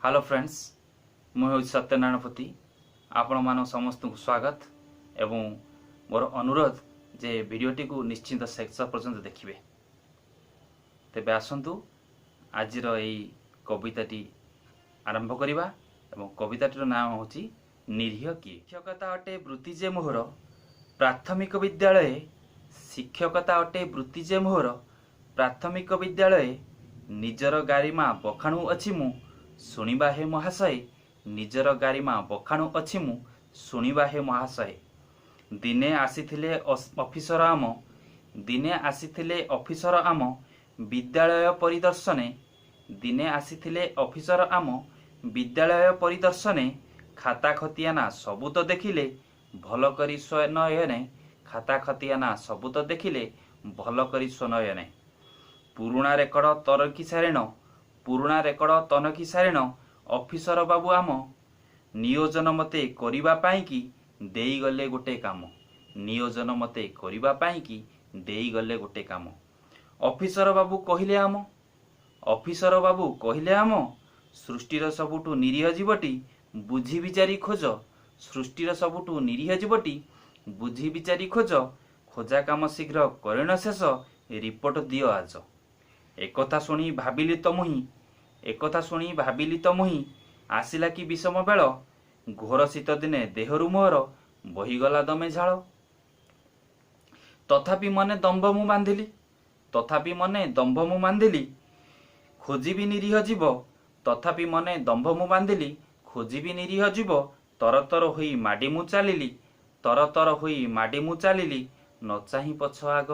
Hello friends, ମୁଁ ହେଉଛି ସତ୍ୟନାରାୟଣ ପତି। ଆପଣମାନଙ୍କ ସମସ୍ତଙ୍କୁ ସ୍ୱାଗତ ଏବଂ ମୋର ଅନୁରୋଧ ଯେ ଭିଡ଼ିଓଟିକୁ ନିଶ୍ଚିନ୍ତ ଶେଷ ପର୍ଯ୍ୟନ୍ତ ଦେଖିବେ। ତେବେ ଆସନ୍ତୁ, ଆଜିର ଏଇ କବିତାଟି ଆରମ୍ଭ କରିବା ଏବଂ କବିତାଟିର ନାଁ ହେଉଛି ନିରୀହ କିଏ। ଶିକ୍ଷକତା ଅଟେ ବୃତ୍ତି ଯେ ମୋହର ପ୍ରାଥମିକ ବିଦ୍ୟାଳයේ, ଶିକ୍ଷକତା ଅଟେ ବୃତ୍ତି ଯେ ମୋହର ପ୍ରାଥମିକ ବିଦ୍ୟାଳයේ, ନିଜର ଗାରିମା ବଖାଣୁ ଅଛି ମୁଁ ଶୁଣିବା ହେ ମହାଶୟ, ନିଜର ଗାରିମା ବଖାଣୁ ଅଛି ମୁଁ ଶୁଣିବା ହେ ମହାଶୟ। ଦିନେ ଆସିଥିଲେ ଅଫିସର ଆମ, ଦିନେ ଆସିଥିଲେ ଅଫିସର ଆମ ବିଦ୍ୟାଳୟ ପରିଦର୍ଶନେ, ଦିନେ ଆସିଥିଲେ ଅଫିସର ଆମ ବିଦ୍ୟାଳୟ ପରିଦର୍ଶନେ, ଖାତା ଖତିଆନା ସବୁ ତ ଦେଖିଲେ ଭଲ କରି ସ୍ୱନୟନେ, ଖାତା ଖତିଆନା ସବୁ ତ ଦେଖିଲେ ଭଲ କରି ସ୍ୱନୟନେ। ପୁରୁଣା ରେକର୍ଡ ତନଖି ସାରିଣ, ପୁରୁଣା ରେକର୍ଡ ତନଖି ସାରିଣ ଅଫିସର ବାବୁ ଆମ, ନିୟୋଜନ ମତେ କରିବା ପାଇଁକି ଦେଇଗଲେ ଗୋଟେ କାମ, ନିୟୋଜନ ମତେ କରିବା ପାଇଁକି ଦେଇଗଲେ ଗୋଟେ କାମ। ଅଫିସର ବାବୁ କହିଲେ ଆମ, ଅଫିସର ବାବୁ କହିଲେ ଆମ, ସୃଷ୍ଟିର ସବୁଠୁ ନିରୀହ ଜୀବଟି ବୁଝି ବିଚାରି ଖୋଜ, ସୃଷ୍ଟିର ସବୁଠୁ ନିରୀହ ଜୀବଟି ବୁଝି ବିଚାରି ଖୋଜ, ଖୋଜା କାମ ଶୀଘ୍ର କରିଣ ଶେଷ, ରିପୋର୍ଟ ଦିଅ ଆଜ। ଏକଥା ଶୁଣି ଭାବିଲି ତ ମୁହିଁ, ଏକଥା ଶୁଣି ଭାବିଲି ତ ମୁହିଁ, ଆସିଲା କି ବିଷମ ବେଳ, ଘୋର ଶୀତ ଦିନେ ଦେହରୁ ମୋହର ବହିଗଲା ଦମେ ଝାଳ। ତଥାପି ମନେ ଦମ୍ଭ ମୁଁ ବାନ୍ଧିଲି, ତଥାପି ମନେ ଦମ୍ଭ ମୁଁ ବାନ୍ଧିଲି, ଖୋଜିବି ନିରୀହ ଜୀବ, ତଥାପି ମନେ ଦମ୍ଭ ମୁଁ ବାନ୍ଧିଲି, ଖୋଜିବି ନିରୀହ ଜୀବ। ତରତର ହୋଇ ମାଡ଼ି ମୁଁ ଚାଲିଲି, ତରତର ହୋଇ ମାଡ଼ି ମୁଁ ଚାଲିଲି, ନ ଚାହିଁ ପଛ ଆଗ।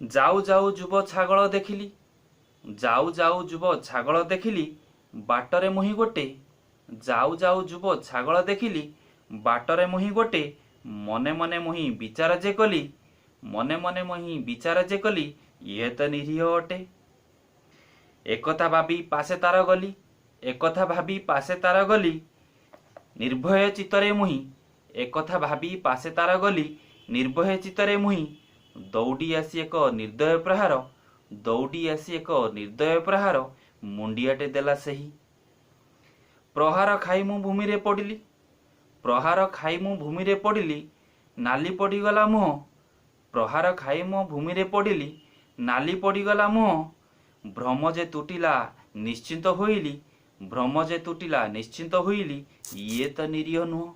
ଯାଉ ଯାଉ ଯୁବ ଛାଗଳ ଦେଖିଲି, ଯାଉ ଯାଉ ଯୁବ ଛାଗଳ ଦେଖିଲି ବାଟରେ ମୁହିଁ ଗୋଟେ, ଯାଉ ଯାଉ ଯୁବ ଛାଗଳ ଦେଖିଲି ବାଟରେ ମୁହିଁ ଗୋଟେ, ମନେ ମନେ ମୁହିଁ ବିଚାର ଯେ କଲି, ମନେ ମନେ ମୁହିଁ ବିଚାର ଯେ କଲି, ଇଏ ତ ନିରୀହ ଅଟେ। ଏକଥା ଭାବି ପାଶେ ତାର ଗଲି, ଏକଥା ଭାବି ପାଶେ ତାର ଗଲି ନିର୍ଭୟ ଚିତ୍ତରେ ମୁହିଁ, ଏକଥା ଭାବି ପାଶେ ତାର ଗଲି ନିର୍ଭୟ ଚିତ୍ତରେ ମୁହିଁ, ଦୌଡ଼ି ଆସି ଏକ ନିର୍ଦ୍ଦୟ ପ୍ରହାର, ଦୌଡ଼ି ଆସି ଏକ ନିର୍ଦ୍ଦୟ ପ୍ରହାର ମୁଣ୍ଡିଆଟେ ଦେଲା ସେହି। ପ୍ରହାର ଖାଇ ମୁଁ ଭୂମିରେ ପଡ଼ିଲି, ପ୍ରହାର ଖାଇ ମୁଁ ଭୂମିରେ ପଡ଼ିଲି, ନାଲି ପଡ଼ିଗଲା ମୁହଁ, ପ୍ରହାର ଖାଇ ମୁଁ ଭୂମିରେ ପଡ଼ିଲି, ନାଲି ପଡ଼ିଗଲା ମୁହଁ, ଭ୍ରମ ଯେ ତୁଟିଲା ନିଶ୍ଚିନ୍ତ ହୋଇଲି, ଭ୍ରମ ଯେ ତୁଟିଲା ନିଶ୍ଚିନ୍ତ ହୋଇଲି, ଇଏ ତ ନିରୀହ ନୁହଁ,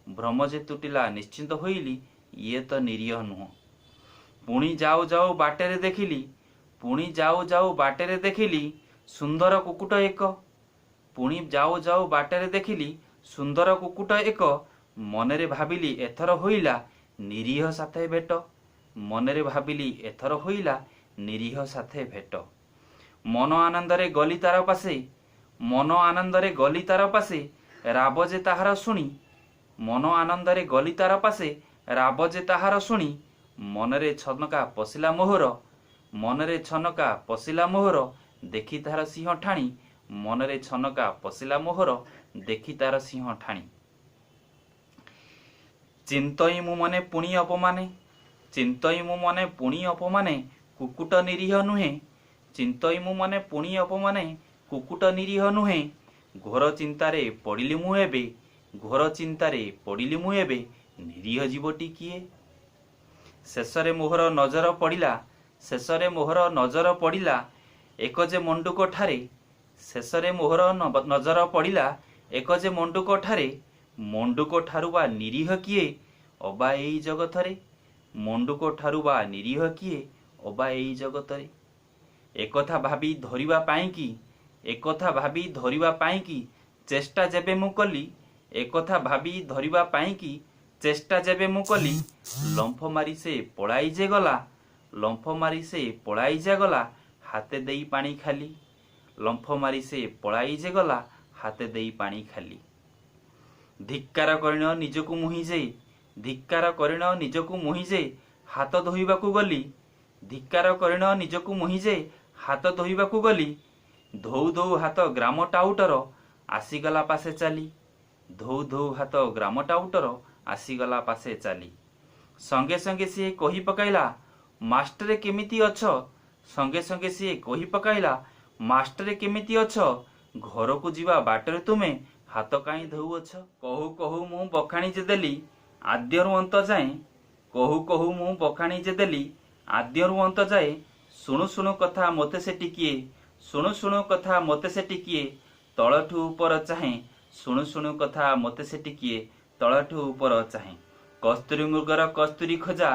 ଭ୍ରମ ଯେ ତୁଟିଲା ନିଶ୍ଚିନ୍ତ ହୋଇଲି, ଇଏ ତ ନିରୀହ ନୁହଁ। ପୁଣି ଯାଉ ଯାଉ ବାଟରେ ଦେଖିଲି, ପୁଣି ଯାଉ ଯାଉ ବାଟରେ ଦେଖିଲି ସୁନ୍ଦର କୁକୁଟ ଏକ, ପୁଣି ଯାଉ ଯାଉ ବାଟରେ ଦେଖିଲି ସୁନ୍ଦର କୁକୁଟ ଏକ, ମନରେ ଭାବିଲି ଏଥର ହୋଇଲା ନିରୀହ ସାଥେ ଭେଟ, ମନରେ ଭାବିଲି ଏଥର ହୋଇଲା ନିରୀହ ସାଥେ ଭେଟ। ମନ ଆନନ୍ଦରେ ଗଲି ତାର ପାଶେ, ମନ ଆନନ୍ଦରେ ଗଲି ତାର ପାଶେ, ରାବ ଯେ ତାହାର ଶୁଣି, ମନ ଆନନ୍ଦରେ ଗଲି ତାର ପାଶେ, ରାବ ଯେ ତାହାର ଶୁଣି, ମନରେ ଛନକା ପଶିଲା ମୋହର, ମନରେ ଛନକା ପଶିଲା ମୋହର, ଦେଖି ତାର ସିଂହ ଠାଣି, ମନରେ ଛନକା ପଶିଲା ମୋହର, ଦେଖି ତାର ସିଂହ ଠାଣି। ଚିନ୍ତଇ ମୁଁ ମନେ ପୁଣି ଅପମାନେ, ଚିନ୍ତଇ ମୁଁ ମନେ ପୁଣି ଅପମାନେ, କୁକୁଟ ନିରୀହ ନୁହେଁ, ଚିନ୍ତଇ ମୁଁ ମନେ ପୁଣି ଅପମାନେ, କୁକୁଟ ନିରୀହ ନୁହେଁ, ଘୋର ଚିନ୍ତାରେ ପଡ଼ିଲି ମୁଁ ଏବେ, ଘୋର ଚିନ୍ତାରେ ପଡ଼ିଲି ମୁଁ ଏବେ, ନିରୀହ ଜୀବଟି କିଏ? ଶେଷରେ ମୋହର ନଜର ପଡ଼ିଲା, ଶେଷରେ ମୋହର ନଜର ପଡ଼ିଲା ଏକ ଯେ ମଣ୍ଡୁକ ଠାରେ, ଶେଷରେ ମୋହର ନଜର ପଡ଼ିଲା ଏକ ଯେ ମଣ୍ଡୁକ ଠାରେ, ମଣ୍ଡୁକ ଠାରୁ ବା ନିରୀହ କିଏ ଅବା ଏଇ ଜଗତରେ, ମଣ୍ଡୁକ ଠାରୁ ବା ନିରୀହ କିଏ ଅବା ଏଇ ଜଗତରେ? ଏକଥା ଭାବି ଧରିବା ପାଇଁକି, ଏକଥା ଭାବି ଧରିବା ପାଇଁକି ଚେଷ୍ଟା ଯେବେ ମୁଁ କଲି, ଏକଥା ଭାବି ଧରିବା ପାଇଁକି ଚେଷ୍ଟା ଯେବେ ମୁଁ କଲି, ଲମ୍ଫ ମାରି ସେ ପଳାଇ ଯେ ଗଲା, ଲମ୍ଫ ମାରି ସେ ପଳାଇ ଯେ ଗଲା ହାତେ ଦେଇ ପାଣି ଖାଲି, ଲମ୍ଫ ମାରି ସେ ପଳାଇ ଯେ ଗଲା ହାତେ ଦେଇ ପାଣି ଖାଲି। ଧିକ୍କାର କରିଣ ନିଜକୁ ମୁହିଁ ଯେ, ଧିକ୍କାର କରିଣ ନିଜକୁ ମୁହିଁ ଯେ ହାତ ଧୋଇବାକୁ ଗଲି, ଧିକ୍କାର କରିଣ ନିଜକୁ ମୁହିଁ ଯେ ହାତ ଧୋଇବାକୁ ଗଲି, ଧୋଉ ଧୋଉ ହାତ ଗ୍ରାମ ଟାଉଟର ଆସିଗଲା ପାଶେ ଚାଲି, ଧୋଉ ଧୋଉ ହାତ ଗ୍ରାମ ଟାଉଟର ଆସିଗଲା ପାଶେ ଚାଲି। ସଙ୍ଗେ ସଙ୍ଗେ ସିଏ କହି ପକାଇଲା, ମାଷ୍ଟରେ କେମିତି ଅଛ? ସଙ୍ଗେ ସଙ୍ଗେ ସିଏ କହି ପକାଇଲା, ମାଷ୍ଟରେ କେମିତି ଅଛ? ଘରକୁ ଯିବା ବାଟରେ ତୁମେ ହାତ କାହିଁ ଧୋଉଅଛ? କହୁ କହୁ ମୁଁ ବଖାଣି ଯେ ଦେଲି ଆଦ୍ୟରୁ ଅନ୍ତ ଯାଏଁ, କହୁ କହୁ ମୁଁ ବଖାଣି ଯେ ଦେଲି ଆଦ୍ୟରୁ ଅନ୍ତ ଯାଏ, ଶୁଣୁ ଶୁଣୁ କଥା ମୋତେ ସେ ଟିକିଏ, ଶୁଣୁ ଶୁଣୁ କଥା ମୋତେ ସେ ଟିକିଏ ତଳଠୁ ଉପର ଚାହେଁ, ଶୁଣୁ ଶୁଣୁ କଥା ମୋତେ ସେ ଟିକିଏ ତଳଠୁ ଉପର ଚାହେଁ। କସ୍ତୁରୀ ମୃଗର କସ୍ତୁରୀ ଖୋଜା,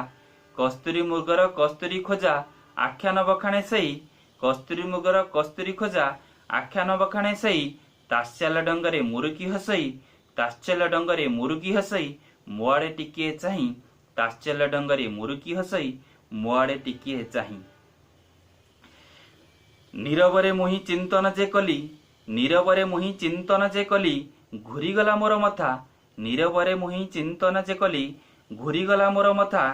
କସ୍ତୁରୀ ମୃଗର କସ୍ତୁରୀ ଖୋଜା ଆଖ୍ୟାନ ବଖାଣେ ସେଇ, କସ୍ତୁରୀ ମୃଗର କସ୍ତୁରୀ ଖୋଜା ଆଖ୍ୟାନ ବଖାଣେ ସେଇ, ତାତ୍ସଲ୍ୟ ଡଙ୍ଗରେ ମୁରୁକି ହସଇ, ତାତ୍ସଲ୍ୟ ଡଙ୍ଗରେ ମୁରୁକି ହସଇ ମୋ ଆଡ଼େ ଟିକିଏ ଚାହିଁ, ତାତ୍ସଲ୍ୟ ଡଙ୍ଗରେ ମୁରୁକି ହସଇ ମୋ ଆଡ଼େ ଟିକିଏ ଚାହିଁ। ନୀରବରେ ମୁହିଁ ଚିନ୍ତନ ଯେ କଲି, ନୀରବରେ ମୁହିଁ ଚିନ୍ତନ ଯେ କଲି ଘୂରିଗଲା ମୋର ମଥା, ନୀରବରେ ମୁହିଁ ଚିନ୍ତନ ଯେ କଲି ଘୂରିଗଲା ମୋର ମଥା,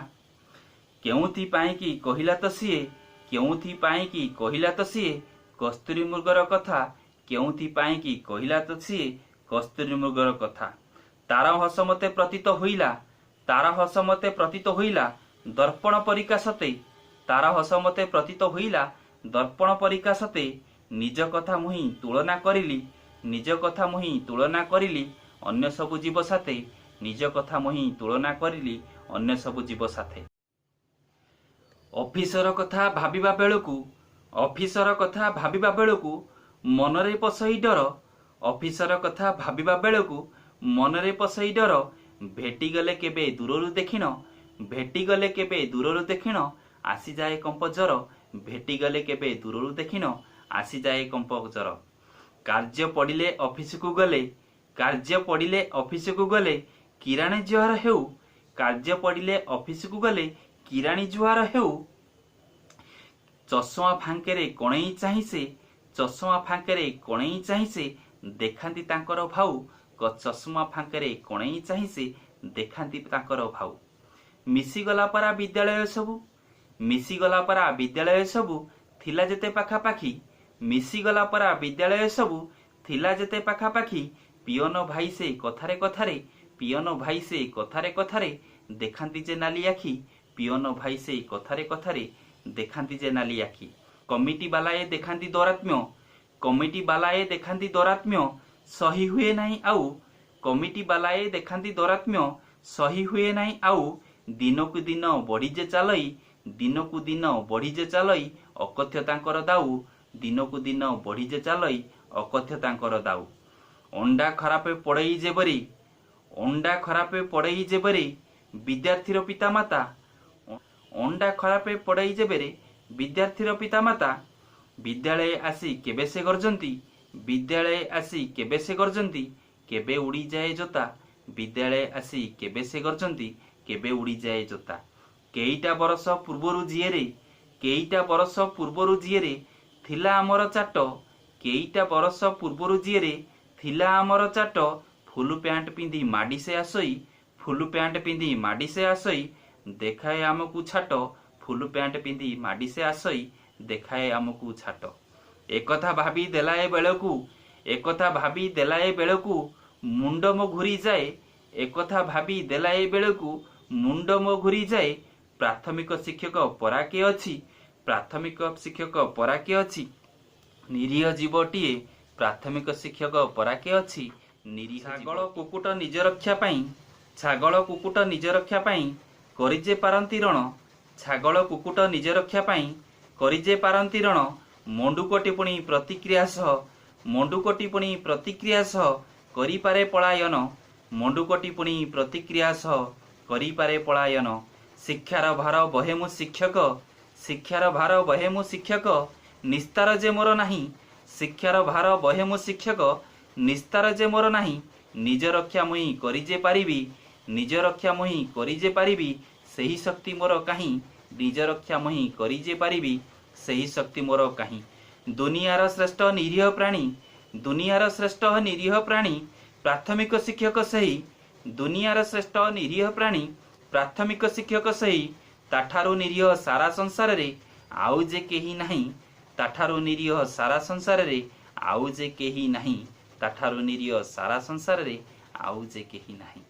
କେଉଁଥି ପାଇଁକି କହିଲା ତ ସିଏ, କେଉଁଥି ପାଇଁକି କହିଲା ତ ସିଏ କସ୍ତୁରୀ ମୃଗର କଥା, କେଉଁଥି ପାଇଁକି କହିଲା ତ ସିଏ କସ୍ତୁରୀ ମୃଗର କଥା। ତାର ହସ ମତେ ପ୍ରତୀତ ହୋଇଲା, ତାର ହସ ମତେ ପ୍ରତୀତ ହୋଇଲା ଦର୍ପଣ ପରିକା ସତେ, ତାର ହସ ମତେ ପ୍ରତୀତ ହୋଇଲା ଦର୍ପଣ ପରିକା ସତେ, ନିଜ କଥା ମୁହିଁ ତୁଳନା କରିଲି, ନିଜ କଥା ମୁହିଁ ତୁଳନା କରିଲି ଅନ୍ୟ ସବୁ ଜୀବ ସାଥେ, ନିଜ କଥା ମୁହିଁ ତୁଳନା କରିଲି ଅନ୍ୟ ସବୁ ଜୀବ ସାଥେ। ଅଫିସର କଥା ଭାବିବା ବେଳକୁ, ଅଫିସର କଥା ଭାବିବା ବେଳକୁ ମନରେ ପଶଇ ଡର, ଅଫିସର କଥା ଭାବିବା ବେଳକୁ ମନରେ ପଶଇ ଡର, ଭେଟିଗଲେ କେବେ ଦୂରରୁ ଦେଖିଣ, ଭେଟିଗଲେ କେବେ ଦୂରରୁ ଦେଖିଣ ଆସିଯାଏ କମ୍ପ ଜର, ଭେଟିଗଲେ କେବେ ଦୂରରୁ ଦେଖିଣ ଆସିଯାଏ କମ୍ପ ଜର। କାର୍ଯ୍ୟ ପଡ଼ିଲେ ଅଫିସକୁ ଗଲେ, କାର୍ଯ୍ୟ ପଡ଼ିଲେ ଅଫିସକୁ ଗଲେ କିରାଣୀ ଜୁହାର ହେଉ, କାର୍ଯ୍ୟ ପଡ଼ିଲେ ଅଫିସକୁ ଗଲେ କିରାଣୀ ଜୁହାର ହେଉ, ଚଷମା ଫାଙ୍କରେ କଣେଇ ଚାହିଁ ସେ, ଚଷମା ଫାଙ୍କରେ କଣେଇ ଚାହିଁ ସେ ଦେଖାନ୍ତି ତାଙ୍କର ଭାଉ, ଚଷମା ଫାଙ୍କରେ କଣେଇ ଚାହିଁ ସେ ଦେଖାନ୍ତି ତାଙ୍କର ଭାଉ। ମିଶିଗଲା ପରା ବିଦ୍ୟାଳୟ ସବୁ, ମିଶିଗଲା ପରା ବିଦ୍ୟାଳୟ ସବୁ ଥିଲା ଯେତେ ପାଖାପାଖି, ମିଶିଗଲା ପରା ବିଦ୍ୟାଳୟ ସବୁ ଥିଲା ଯେତେ ପାଖାପାଖି, ପିଅନ ଭାଇ ସେ କଥାରେ କଥାରେ, ପିଅନ ଭାଇ ସେ କଥାରେ କଥାରେ ଦେଖାନ୍ତି ଯେ ନାଲି ଆଖି, ପିଅନ ଭାଇ ସେ କଥାରେ କଥାରେ ଦେଖାନ୍ତି ଯେ ନାଲି ଆଖି। କମିଟି ବାଲାଏ ଦେଖାନ୍ତି ଦୌରାତ୍ମ୍ୟ, କମିଟି ବାଲାଏ ଦେଖାନ୍ତି ଦୌରାତ୍ମ୍ୟ ସହି ହୁଏ ନାହିଁ ଆଉ, କମିଟି ବାଲାଏ ଦେଖାନ୍ତି ଦୌରାତ୍ମ୍ୟ ସହି ହୁଏ ନାହିଁ ଆଉ, ଦିନକୁ ଦିନ ବଢ଼ି ଯେ ଚାଲଇ, ଦିନକୁ ଦିନ ବଢ଼ି ଯେ ଚାଲଇ ଅକଥ୍ୟ ତାଙ୍କର ଦାଉ, ଦିନକୁ ଦିନ ବଢ଼ି ଯେ ଚାଲଇ ଅକଥ୍ୟ ତାଙ୍କର ଦାଉ। ଅଣ୍ଡା ଖରାପେ ପଡ଼ଇ ଯେପରି, ଅଣ୍ଡା ଖରାପେ ପଡ଼ଇ ଯେପରି ବିଦ୍ୟାର୍ଥୀର ପିତାମାତା, ଅଣ୍ଡା ଖରାପେ ପଡ଼ଇ ଯେବେରେ ବିଦ୍ୟାର୍ଥୀର ପିତାମାତା, ବିଦ୍ୟାଳୟ ଆସି କେବେ ସେ ଗର୍ଜନ୍ତି, ବିଦ୍ୟାଳୟ ଆସି କେବେ ସେ ଗର୍ଜନ୍ତି କେବେ ଉଡ଼ିଯାଏ ଜୋତା, ବିଦ୍ୟାଳୟ ଆସି କେବେ ସେ ଗର୍ଜନ୍ତି କେବେ ଉଡ଼ିଯାଏ ଜୋତା। କେଇଟା ବରଷ ପୂର୍ବରୁ ଯିଏରେ, କେଇଟା ବରଷ ପୂର୍ବରୁ ଯିଏରେ ଥିଲା ଆମର ଚାଟ, କେଇଟା ବରଷ ପୂର୍ବରୁ ଯିଏରେ ଥିଲା ଆମର ଚାଟ, ଫୁଲ ପ୍ୟାଣ୍ଟ ପିନ୍ଧି ମାଡ଼ି ସେ ଆସଇ, ଫୁଲ ପ୍ୟାଣ୍ଟ ପିନ୍ଧି ମାଡ଼ି ସେ ଆସଇ ଦେଖାଏ ଆମକୁ ଛାଟ, ଫୁଲ ପ୍ୟାଣ୍ଟ ପିନ୍ଧି ମାଡ଼ି ସେ ଆସଇ ଦେଖାଏ ଆମକୁ ଛାଟ। ଏକଥା ଭାବି ଦେଲା ଏ ବେଳକୁ, ଏକଥା ଭାବି ଦେଲା ଏ ବେଳକୁ ମୁଣ୍ଡ ମୋ ଘୂରିଯାଏ, ଏକଥା ଭାବି ଦେଲା ଏ ବେଳକୁ ମୁଣ୍ଡ ମୋ ଘୂରିଯାଏ, ପ୍ରାଥମିକ ଶିକ୍ଷକ ପରା କିଏ ଅଛି, ପ୍ରାଥମିକ ଶିକ୍ଷକ ପରା କିଏ ଅଛି ନିରୀହ ଜୀବଟିଏ, ପ୍ରାଥମିକ ଶିକ୍ଷକ ପରା କିଏ ଅଛି ନିରୀହ। ଛାଗଳ କୁକୁଟ ନିଜ ରକ୍ଷା ପାଇଁ, ଛାଗଳ କୁକୁଟ ନିଜ ରକ୍ଷା ପାଇଁ କରି ଯେ ପାରନ୍ତି ରଣ, ଛାଗଳ କୁକୁଟ ନିଜ ରକ୍ଷା ପାଇଁ କରି ଯେ ପାରନ୍ତି ରଣ, ମଣ୍ଡୁକଟି ପୁଣି ପ୍ରତିକ୍ରିୟା ସହ, ମଣ୍ଡୁକଟି ପୁଣି ପ୍ରତିକ୍ରିୟା ସହ କରିପାରେ ପଳାୟନ, ମଣ୍ଡୁକଟି ପୁଣି ପ୍ରତିକ୍ରିୟା ସହ କରିପାରେ ପଳାୟନ। ଶିକ୍ଷାର ଭାର ବହେ ମୁଁ ଶିକ୍ଷକ, ଶିକ୍ଷାର ଭାର ବହେ ମୁଁ ଶିକ୍ଷକ ନିସ୍ତାର ଯେ ମୋର ନାହିଁ, ଶିକ୍ଷାର ଭାର ବହେ ମୁଁ ଶିକ୍ଷକ ନିସ୍ତାର ଯେ ମୋର ନାହିଁ, ନିଜ ରକ୍ଷା ମୁହିଁ କରି ଯେ ପାରିବି, ନିଜ ରକ୍ଷା ମୁହିଁ କରି ଯେ ପାରିବି ସେହି ଶକ୍ତି ମୋର କାହିଁ, ନିଜ ରକ୍ଷା ମୁହିଁ କରି ଯେ ପାରିବି ସେହି ଶକ୍ତି ମୋର କାହିଁ। ଦୁନିଆର ଶ୍ରେଷ୍ଠ ନିରୀହ ପ୍ରାଣୀ, ଦୁନିଆର ଶ୍ରେଷ୍ଠ ନିରୀହ ପ୍ରାଣୀ ପ୍ରାଥମିକ ଶିକ୍ଷକ ସେହି, ଦୁନିଆର ଶ୍ରେଷ୍ଠ ନିରୀହ ପ୍ରାଣୀ ପ୍ରାଥମିକ ଶିକ୍ଷକ ସେହି, ତାଠାରୁ ନିରୀହ ସାରା ସଂସାରରେ ଆଉ ଯେ କେହି ନାହିଁ, ତାଠାରୁ ନିରୀହ ସାରା ସଂସାରରେ ଆଉ ଯେ କେହି ନାହିଁ, ତାଠାରୁ ନିରୀହ ସାରା ସଂସାରରେ ଆଉ ଯେ କେହି ନାହିଁ।